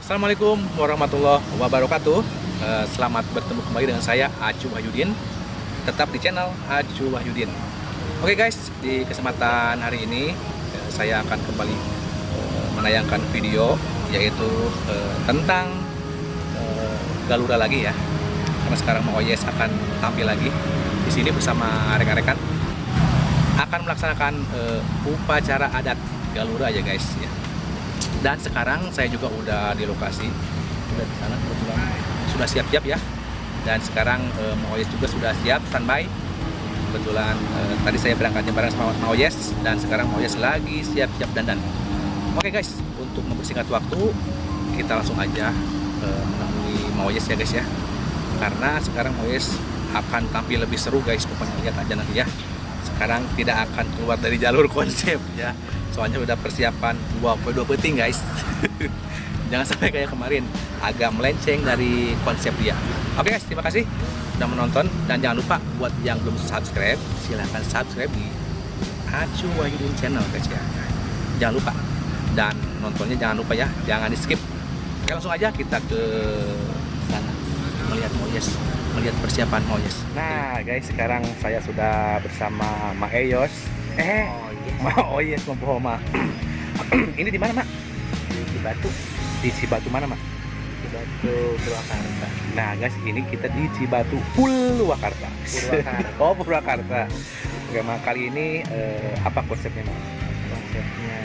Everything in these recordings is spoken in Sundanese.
Assalamualaikum warahmatullahi wabarakatuh. Selamat bertemu kembali dengan saya, Acu Wahyudin, tetap di channel Acu Wahyudin. Oke guys, di kesempatan hari ini saya akan kembali menayangkan video, yaitu tentang Galura lagi ya. Karena sekarang Oyes akan tampil lagi di sini bersama rekan-rekan, akan melaksanakan upacara adat Galura ya guys ya. Dan sekarang saya juga udah di lokasi, udah di sana kebetulan sudah siap-siap ya. Dan sekarang Maoyes juga sudah siap standby. Kebetulan tadi saya berangkatnya bareng sama Maoyes dan sekarang Maoyes lagi siap-siap dandan. Oke guys, untuk mempersingkat waktu, kita langsung aja menemui Maoyes ya guys ya. Karena sekarang Maoyes akan tampil lebih seru guys, pokoknya lihat aja nanti ya. Sekarang tidak akan keluar dari jalur konsep ya, soalnya udah persiapan 2 penting guys. Jangan sampai kayak kemarin agak melenceng dari konsep dia. Oke guys, terima kasih sudah menonton dan jangan lupa buat yang belum subscribe, silahkan subscribe di Acu Wahyudin Channel guys ya. Jangan lupa, dan nontonnya jangan lupa ya, jangan di skip. Oke, langsung aja kita ke sana melihat Moyes, melihat persiapan Moyes. Nah guys, sekarang saya sudah bersama Ma Eyos. Oh iya. Ma Oyes, Ma Ma. Ini di mana, Mak? Di Cibatu. Di Cibatu mana, Mak? Cibatu Purwakarta. Nah guys, ini kita di Cibatu Purwakarta. Purwakarta. Oh, Purwakarta. Oke, Mak, kali ini apa konsepnya, Mak? Konsepnya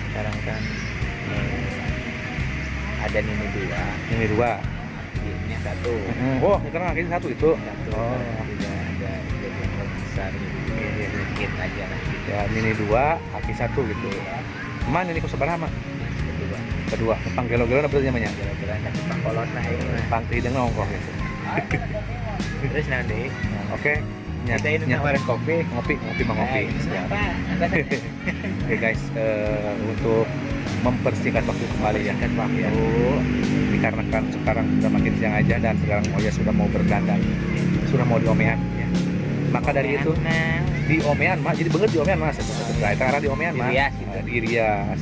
sekarang kan ada Nini dua, Nini dua, ini satu. Oh, sekarang akhirnya satu itu. Satu. Oh. Tidak ada kejadian yang besar gitu. Iya. Sedikit aja lah gitu. Ya, Nini dua, aki satu gitu. Iya. Man, ini sabaraha, Mak? Kedua. Kedua, pang gelo-gelo apa namanya? Kira-kira tapi pangkolot lah ini mah. Pang hidung nongkrong gitu. Terus nanti Nah, oke. kita ini nawarin kopi. Ngopi, ngopi, mau ngopi. Nah, Siap. apa? Oke guys, untuk mempersingkat waktu kembali ya. Mempersingkat waktu. Ya. Dikarenakan sekarang sudah makin siang aja dan sekarang Moya sudah mau berdandan, sudah mau diomean. Ya. Maka dari itu Nah, diomean, Mak. Jadi banget diomean, Mas. Nah, itu arah diomean, Mak. Dirias gitu. Nah, dirias.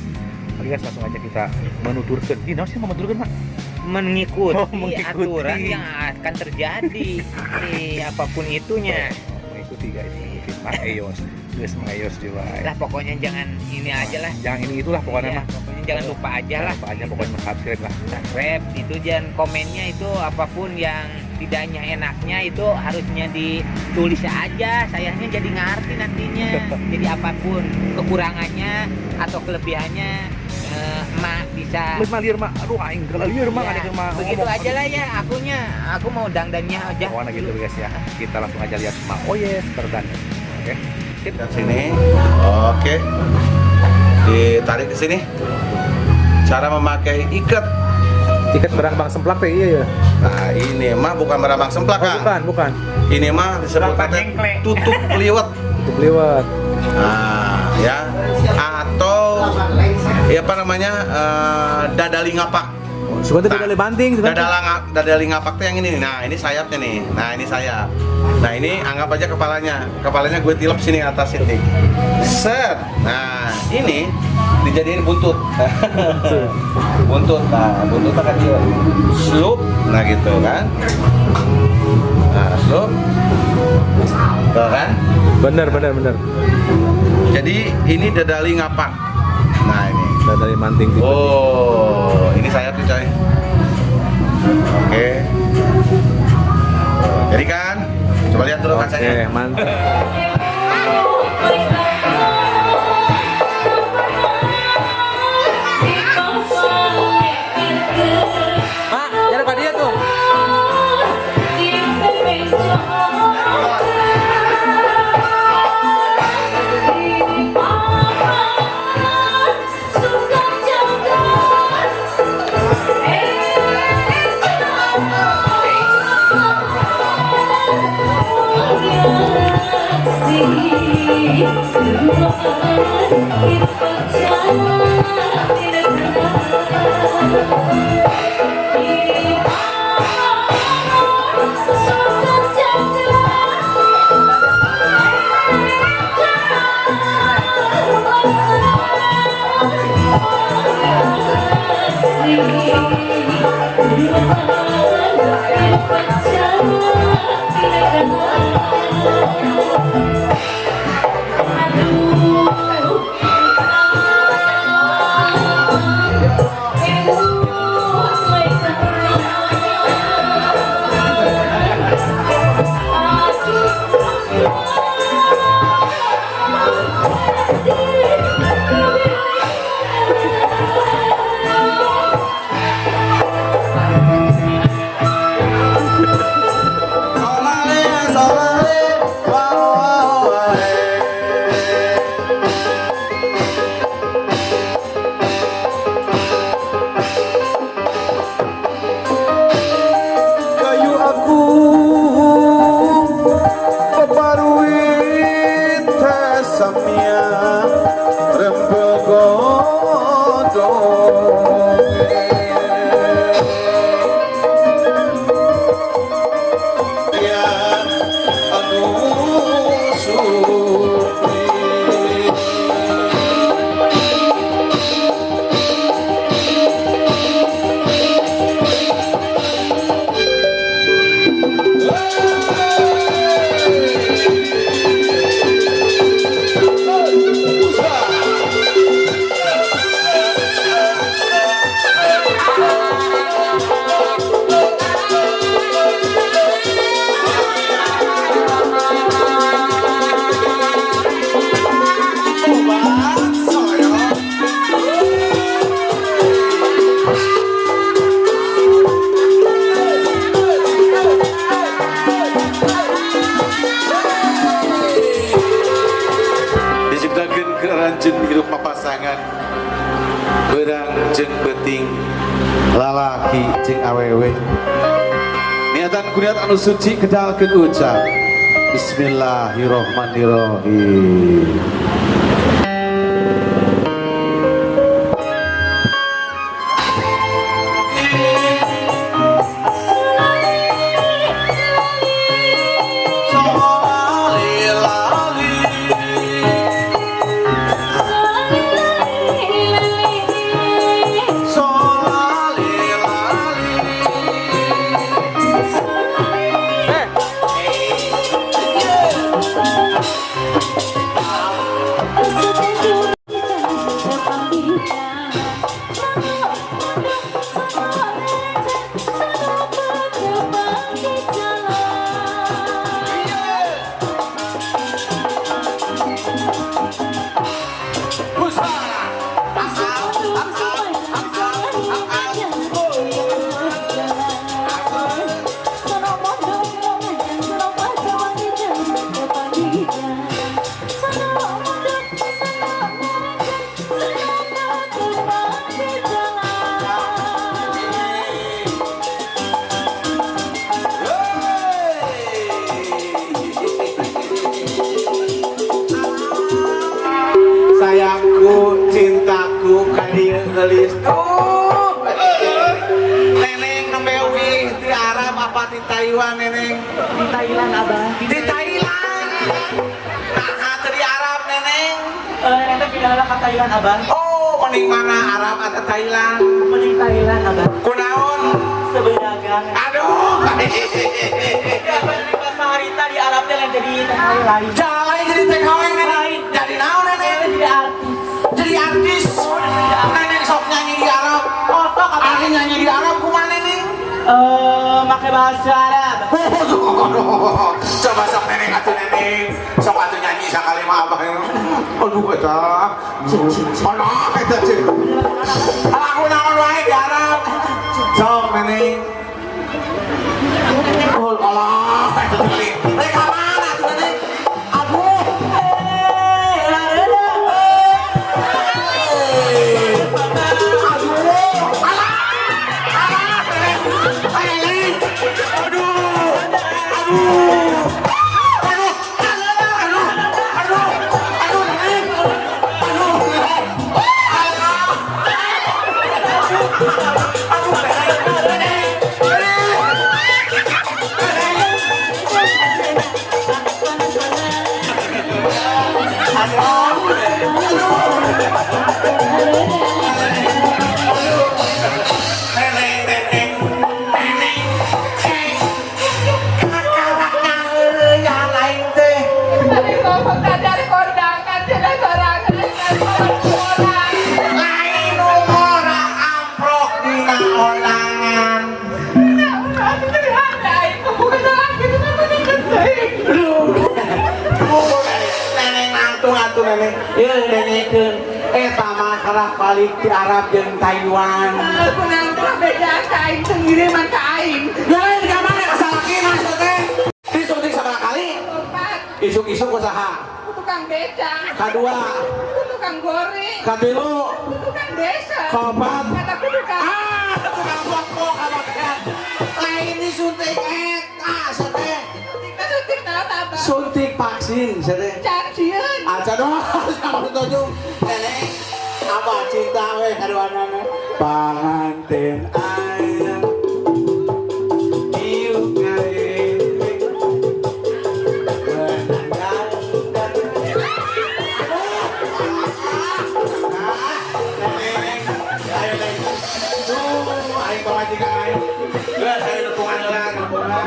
Oke guys, langsung aja kita menuturkan. Ini sih mau menuturkan, Mak? Mengikuti, Oh, mengikuti. Aturan yang akan terjadi di apapun itunya. Oh, mengikuti guys, mengikuti Mak Eyos. Guys, Mak Eyos juga. Lah pokoknya jangan ini aja lah. Jangan ini itulah pokoknya Iya, mah. pokoknya jangan lupa aja lah. Lupa aja pokoknya subscribe lah. Subscribe itu, jangan komennya itu apapun yang tidaknya enaknya itu harusnya ditulis aja, sayangnya jadi ngerti nantinya. Jadi apapun kekurangannya atau kelebihannya, emak bisa. Geus mah lieur mah, aduh aing geus lieur mah Ya, ada mah. begitu ngomong. Aja lah ya akunya, aku mau dangdannya aja. Pokoknya gitu guys ya. Kita langsung aja lihat Mak Oyes berdandan. Oke. Sip. Lihat sini. Oke. Ditarik ke sini. Cara memakai ikat. Ikat berambang semplak teh iya ya. Nah, ini mah bukan berambang semplak, Oh, Kang. bukan, bukan. Ini mah disebut Berambang teh jengklek. tutup liwet. Tutup liwet. Nah, ya. Atau ya apa namanya? Dadali ngapak. Suka teh Nah, dadali banting, suka teh. Dadali ngapak tuh yang ini nih. Nah, ini sayapnya nih. Nah, ini sayap. Nah, ini anggap aja kepalanya. Kepalanya gue tilep sini atas sini. Set. Nah, ini dijadiin buntut. Buntut. Nah, buntutnya kan dia slup. Nah, gitu kan. Nah, slup. Tuh kan? Bener, bener, bener. Jadi ini dadali ngapak. Nah, ini. Dadali manting tipe. Oh, ini sayap nih, coy. Oke. Jadi kan, coba lihat dulu Oke, kacanya. Mantap. Mak, jangan ke dia tuh. See. Solale, solale, wow, wow, wow. Kayu aku peparuit samia rempel godong. Ya anu supi. Diciptakan ke ranjeun hidup papasangan berang jeung beuting, lalaki jeung awewe, niatan kuniat anu suci kedalkeun ucap Bismillahirrohmanirrohim. Sayangku, cintaku, kadieu geulis. Oh, Neneng nembe uih di Arab apa di Taiwan, Neneng? Di Thailand, Abah. Di Thailand. Nah, teu di Arab, Neneng. Eh, nanti pindah ke Thailand, Abah. Oh, mending mana, Arab atau Thailand? Mending Thailand, Abah. Kunaon? Sebedagang. Aduh. Ya, Abah, dari bahasa harita di Arab teh lain jadi TKW lain. Jangan lain jadi TKW, Neneng. Jadi naon, Neneng? Jadi artis. Jadi artis. Neneng sok nyanyi di Arab. Oh, sok, Abah. Ari nyanyi di Arab kumaha, Neneng? Eh, make bahasa Arab. Coba sok, Neneng, atuh Neneng. Sok atuh nyanyi sakali mah abah. Aduh eta. Aduh eta cek. Aku naon wae di Arab. Sok, Neneng. Oh, alah eta teh. Rek ka mana atuh, Neneng? Aduh. Eh, lareda. Aduh. Alah. Alah, Neneng. Neneng. Aduh. Aduh. Aduh. Aduh. Aduh. Aduh, Neneng. Aduh, Neneng. Alah. Aduh, Neneng. Neneng. Neneng. Aduh. Neneng, Neneng. Onangan. Nah, aing bukan laki itu mah deket teuing. Neneng nangtung atuh neneng. Ye dengekeun. Eta mah kalah balik di Arab jeung Taiwan. Aku nangtung beda ka aing teu ngiriman ka aing. Lain ka mana ka salakina teh? Disuntik sabaraha kali? Opat, Isuk-isuk ku saha? ku tukang beca, Kadua, ku tukang goreng, katilu, ku tukang desa. kaopat. Kata ku tukang. Ah, tukang pokok kabakan. Lain disuntik eta teh. Suntik naon abah? Suntik vaksin teh. Can sieun. Aca doang sama tujuh. Neneng, apa cinta we kaduanana? Panganten ayang. Diuk ngalirik. Benang Neneng, ayo neng. Duh, aing pamajikan aing. Geus ayo nepungan heula, nepungan.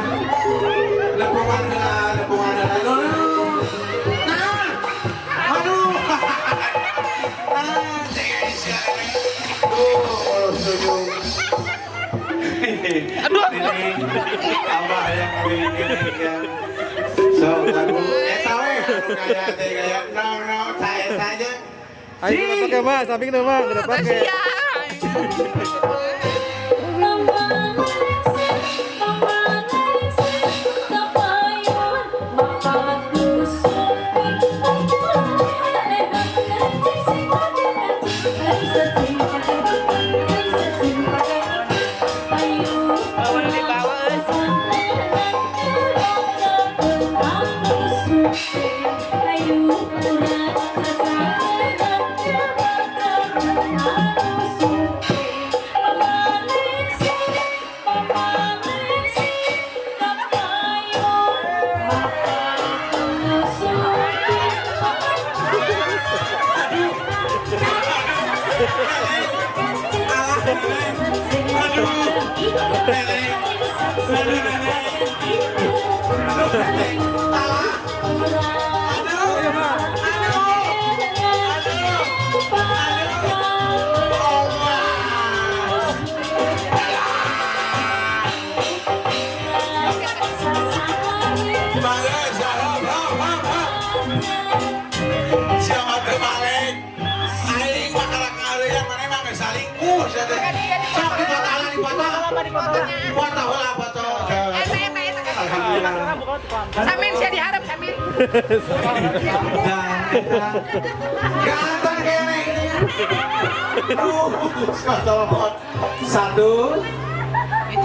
Nepungan heula, nepungan heula. Duh. Nah. Aduh. Ah, cek sia, neng. Duh, oh, setuju. Aduh. Abah yang ngalirik ya. So, lagu eta we gaya teh gaya no no saya saja. Ayo kita pakai mas, samping dong mas, udah pakai. Sia. Bawa dibawa euy. Bangga, siap, hap, hap, hap. Siapa teu balik? Aing mah kalah kahareuyan maneh mah geus salingkuh sia teh. Sok dipotolan dipoto. Foto heula foto. Eta eta eta. Alhamdulillah. Samin sia diharap samin. Nah, ganteng kene. Aduh, satu,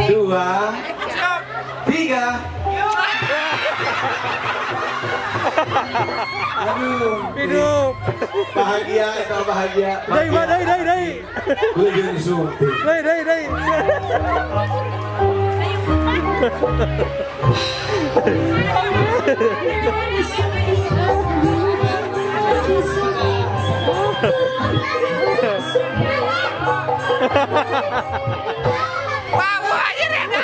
dua, tiga. Aduh, Hidup. Bahagia, itu bahagia. Dai, ma, dai, dai, dai. Gue jadi suntik. Dai, dai, dai. Wah, wah, aja redan.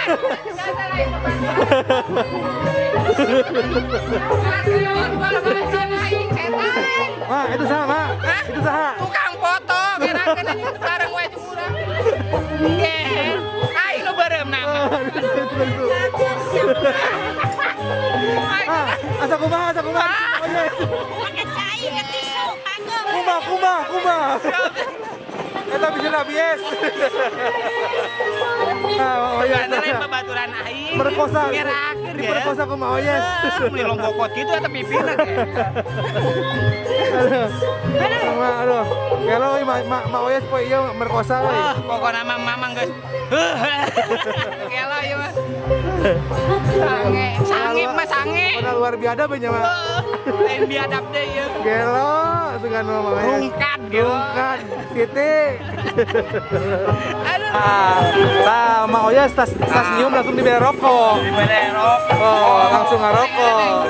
Ma, itu saha, Ma. Itu saha. Tukang foto, ngerakeun anjing bareng wae jeung urang. Ge, aing nu beureum nama. Ah, asa kumaha, asa kumaha. Oh, yes. Kumaha, kumaha, kumaha. Eta bisa rabies. Ah, oh yes. Karena lain babaturan aing. Merkosa. Ngerakeun ge. Diperkosa kumaha, oh yes. Meuli longgokot kitu eta pipina ge. Aduh, Ma, aduh. Kalau ma, ma, ma Oyes poe ieu merkosa we. Wah, pokona mah mamang geus. Gelo ieu mah. Sange, sange mah sange. Pernah luar biadab nya mah. Lain biadab deh ieu. Gelo, sugan mah Ma Oyes. Rungkad gelo. Rungkad, Siti. Aduh. Ah, tah Ma Oyes tas tas nyium langsung diberi rokok. Dibere rokok. Oh, langsung ngarokok.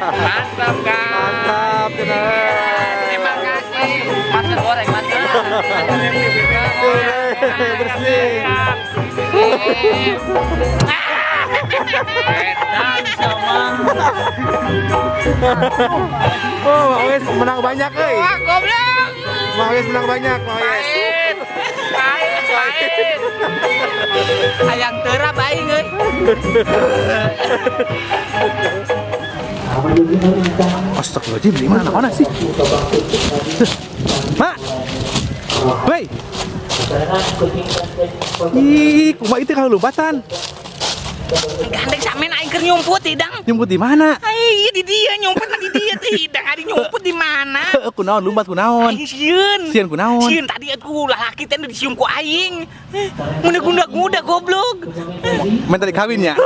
Mantap, Kak. Mantap, cenah. Terima kasih. Masker goreng, masker. Bersih. Edan sama. Oh, Ma Oyes menang banyak euy. Wah, goblok. Ma Oyes menang banyak, Ma Oyes. Pahit. Pahit. Hayang terap aing euy. Astagfirullahaladzim, di mana mana sih? Mak. Woi. Ih, kumaha itu kalau lompatan? Gandeng samen aing keur nyumput hidang. Nyumput di mana? Ai di dia nyumput mah di dia teh hidang ari nyumput di mana? Kunaon lumpat kunaon? Aing sieun. Sieun kunaon? Sieun tadi aku lalaki teh dicium ku aing. Mun gunda-gunda goblok. Main tadi kawin ya?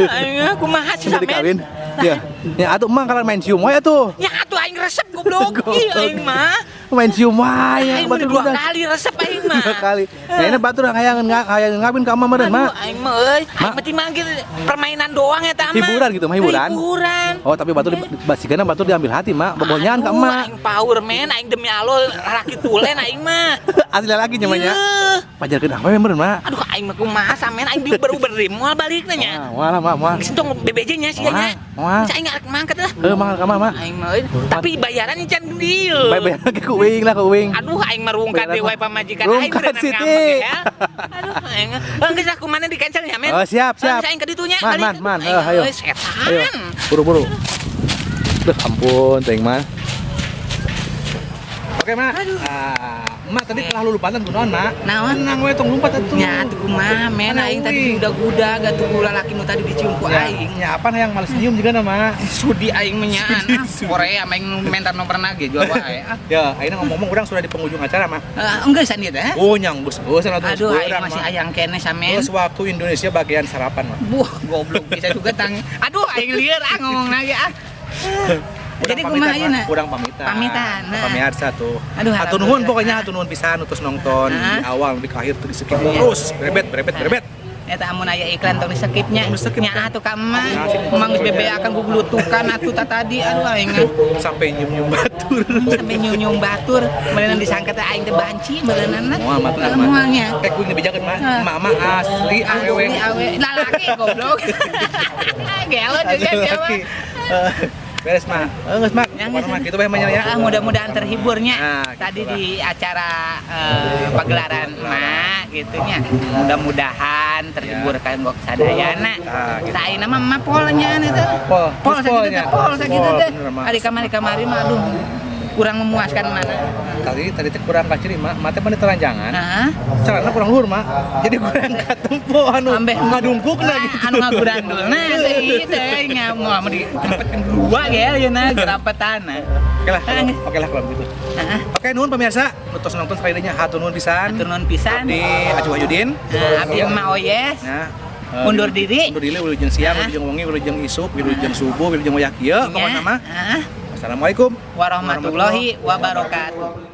Aing kumaha sih Tadi samen? kawin. Ya. Ya atuh emang kalau main cium wae atuh. Ya atuh aing resep goblok. Ih aing mah. Main cium wae. Aing mah Batur dua udah. kali resep aing mah. Dua kali. Nah, ini batur hayang hayang ngawin ka emak meureun, Aduh, Mak. aing mah euy, aing mah timbang gitu permainan doang eta mah. Hiburan gitu mah, hiburan. Hiburan. Oh, tapi batur basigana batur diambil hati, Mak. Bobohnyaan ka Aduh, emak. Aing power men, aing demi Allah lalaki tulen aing mah. Asli lagi nyamanya. Iya. Pajarkeun awewe meureun, Mak. Aduh aing mah kumaha samen aing diuber-uber di moal balikna nya. Wah, lah, Mak, moal. Geus tong BBJ nya sia nya. Moal. Aing arek mangkat lah. Heuh, mangkat ka mah, Mak. Aing mah euy, tapi bayaran can deal. Bae-bae ke ku uing lah, ku uing. Aduh aing mah rungkat Bayaran deui wae mah. pamajikan aing Rungkat, beneran Siti. ngambek ya. Aduh aing. Eh geus lah kumana di cancel nya men. Oh, siap, siap. Geus aing ka ditu nya Man, balik. man, man. Aing, Eh, ayo. euy, setan. Ayo, buru-buru. Duh, ampun, teuing mah. Oke, Mak. Aduh. Ah, Mak tadi telah lulumpatan kunaon, Mak? Naon? Tenang we tong lumpat atuh. Nya atuh kumaha men Mana aing tadi uing? udah-guda atuh ku lalaki nu tadi dicium ku Ya, aing. nya apaan hayang males nyium juga nama. Sudi aing menyaan ah. Korea aing nu minta nomor nage jual wae ah. Ya, akhirnya ngomong-ngomong orang sudah di penghujung acara, Mak. Eh, enggak san ieu teh. Oh, nyang geus geus atuh. Aduh aing masih ayang keneh samen. Terus waktu Indonesia bagian sarapan, Mak. Buah, goblok bisa juga tang. Aduh aing lieur ah ngomong lagi ah. Urang Jadi pamitan, kumaha Mak. ayeuna? Urang pamitan. Pamitan, nah. Pamirsa tuh. Aduh, Hatur nuhun alhamdulillah. pokoknya hatur nuhun pisan terus nonton Ah. di awal sampai ke akhir tuh di skip Iya. terus berebet berebet berebet. Eta amun aya iklan tong di skipnya. Tong di skip, Nya kan. atuh ka emak. Nah, sini. Emang geus bebeakan gugulutukan atuh ta tadi aduh aing ah. Sampai nyium-nyium batur. Sampai nyium-nyium batur, meureunna disangka teh aing teh banci meureunna. Moal mah tenang mah. Moalnya. Eh kuing dibejakeun mah. Ah. Emak mah asli awewe. Asli awe. Lalaki goblok. Gelo juga dia mah. Laki. Eh, beres mah. Eh geus mah. Ya, Pokoknya mah gitu bae mah nya ya. Ah, mudah-mudahan terhiburnya Nah, tadi gitu lah. di acara pagelaran emak gitunya. Mudah-mudahan terhibur kan kok sadayana. Nah, gitu. Tah ayeuna mah emak polnya eta. Pol. Pol Terus sakitu polnya. teh, pol sakitu Pol, teh. bener, Mak. Ari kamari-kamari mah aduh kurang memuaskan mana. Tadi tadi teh kurang kaciri mah, mah teh mah teranjangan. Nah, Celana kurang luhur mah. Jadi kurang katempo anu ambeh ngadungkukna gitu. Anu ngagurandulna teh ieu teh nya moal mah ditempatkeun dua ge ayeuna gerapetan. Oke lah, oke lah kalau begitu. Heeh. Oke, nuhun pemirsa, nu tos nonton sekali nya hatur nuhun pisan. Hatur nuhun pisan. Di Acu Wahyudin. Nah, abdi emak oyes. Nah, Undur diri. Undur diri wilujeng siang, Ah. wilujeng wengi, wilujeng isuk, wilujeng subuh, wilujeng wayah kieu pokokna mah. Heeh. Assalamualaikum Warahmatullahi wabarakatuh.